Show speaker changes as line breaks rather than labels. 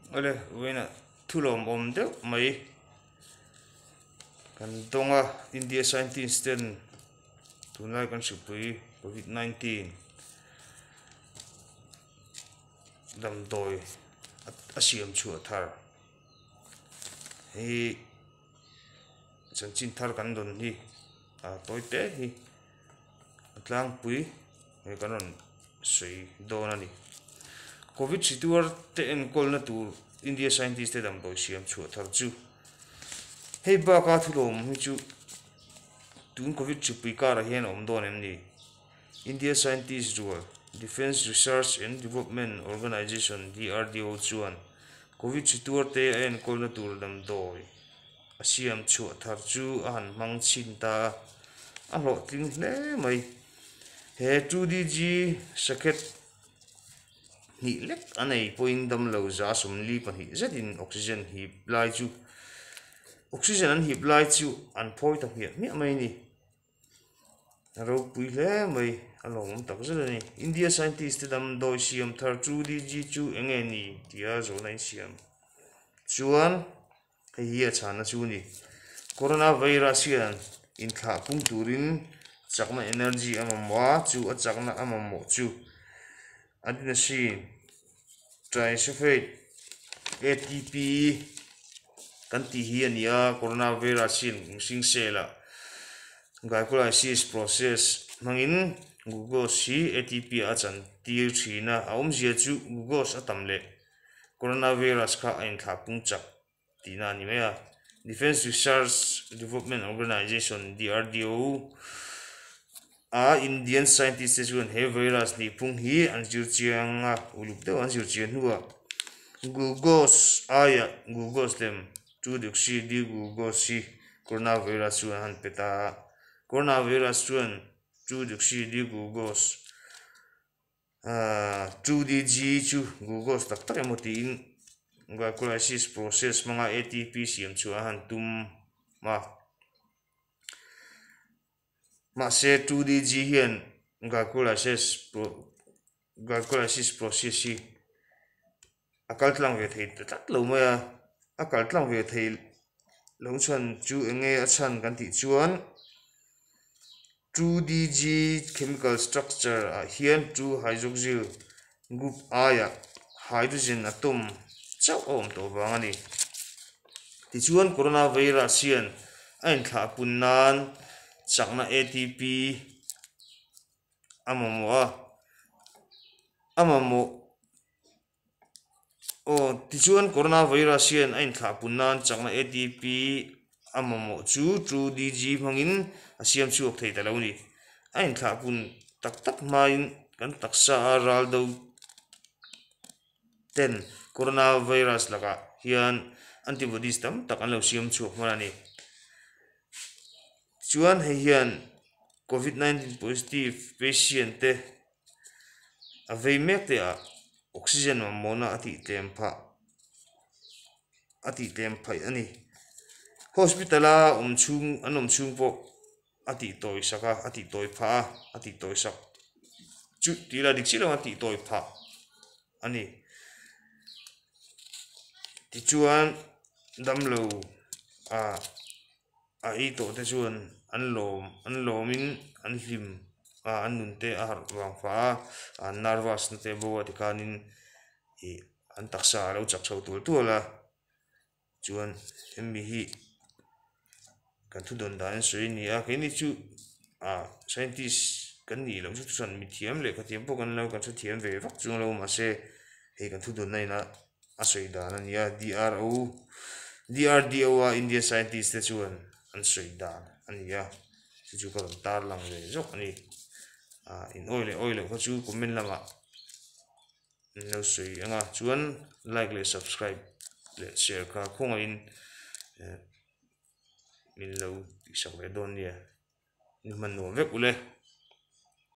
Awle vawiinah thu lawmawm deuh mai kan dawng a India scientist ten tunlai kan hripui covid 19 damdawi a siam chhuah thar hi chanchin thar kan dawn hi a tawi te hi a tlangpui he kan rawn sawi dawn a ni. Covid hri tuar te enkawlna tur India scientist te damdawi siam chhuah thar chu hei baka thulawm hi chu tun covid hripui karah hian a awm dawn em ni? India scientist rual Defence Research and Development Organisation, DRDO, chuan covid hri tuar te a enkawlna tur damdawi a siam chhuah thar chu a han hmang chhin ta a, a hlawhtling hle mai. He 2DG sakhet hnih lek a nei pawhin damlo za 42 zetin oxygen hip lai chu oxygen an hip lai chu an phawi ta hmiah hmiah mai a ni. A ropui hle mai a lawmawm tak zet a ni. India scientist te damdawi siam thar 2DG chu eng nge ni tia zawhna in siam chuan Hei hi a chhanna chu a ni. Coronavirus hian inthlah pung turin chakna energy a mamawh a, chu a chakna a mamawh chu adenosine triphosphate, ATP, kan tih hi a ni a, coronavirus hian mihring cell ah glycolysis process hmangin glucose hi ATP ah a chantir thin a, a awmzia chu glucose a tam leh Coronavirus kha a inthlah pung chak tihna a ni mai a. Defence Research Development Organisation, DRDO, a Indian scientist te chuan he virus nihphung hi an zir chiang a, uluk deuh an zir chian hnuah glucose aiah glucose lem 2-deoxy-D-glucose hi coronavirus chuan a han pe ta a. Coronavirus chuan 2-deoxy-D-glucose 2DG chu glucose tak tak emaw tiin glycolysis process hmanga ATP siam chu a han tum a. Mahse 2DG hian glycolysis glycolysis process hi a kal tlang ve thei ta tlat lo mai a. A kal tlang ve thei lo chhan chu eng nge a chhan kan tih chuan 2DG chemical structure ah hian 2 hydroxyl group aiah hydrogen atom chauh a awm tawh vang a ni. Tichuan coronavirus hian a inthlah pun nan chakna ATP a mamawh a, a mamawh Aw, tichuan coronavirus hian a inthlah pun nan chakna ATP a mamawh chu 2DG hmangin a siam chhuak thei ta lo a ni. A inthlah pun tak tak hmain kan taksa a ral do ten coronavirus lakah hian antibodies tam tak an lo siam chhuak hman a ni. Chuan hei hian covid 19 positive patient te A vei mek te ah oxygen mamawhna a tih tlem phah a tih tlem phaih a ni. Hospital a awm chhung an awm chhung pawh a tih tawi sak a a tih tawi phah a a tih tawi sak chu tih lah dik chiah lo a tih tawi phah a ni. Tichuan damlo ah. A ei tawh te chuan an lawm an lawmin an hlim a an nun te a harh vang fah a an nervous na te bo a tikhanin ih an taksa a lo chak chho tual tual a chuan hemi hi kan thu dawn dan an sawi a ni a keini chu ah scientist kan nih loh chu chuan mithiam leh khathiam pawh kan lo kan hrethiam ve vak chuang lo mahse hei kan thu dawn na inah. A sawi dan a ni a, DRO, DRDO a Indian scientist te chuan an sawi dan a ni a, chu chu ka rawn tar lang ve zawk a ni. Ah in awi leh awi loh kha chu comment lamah min lo sawi ang a, chuan like leh subscribe leh share kha khawngaihin eh min lo tihsak ve dawn nia, ni hman nuam vek ule.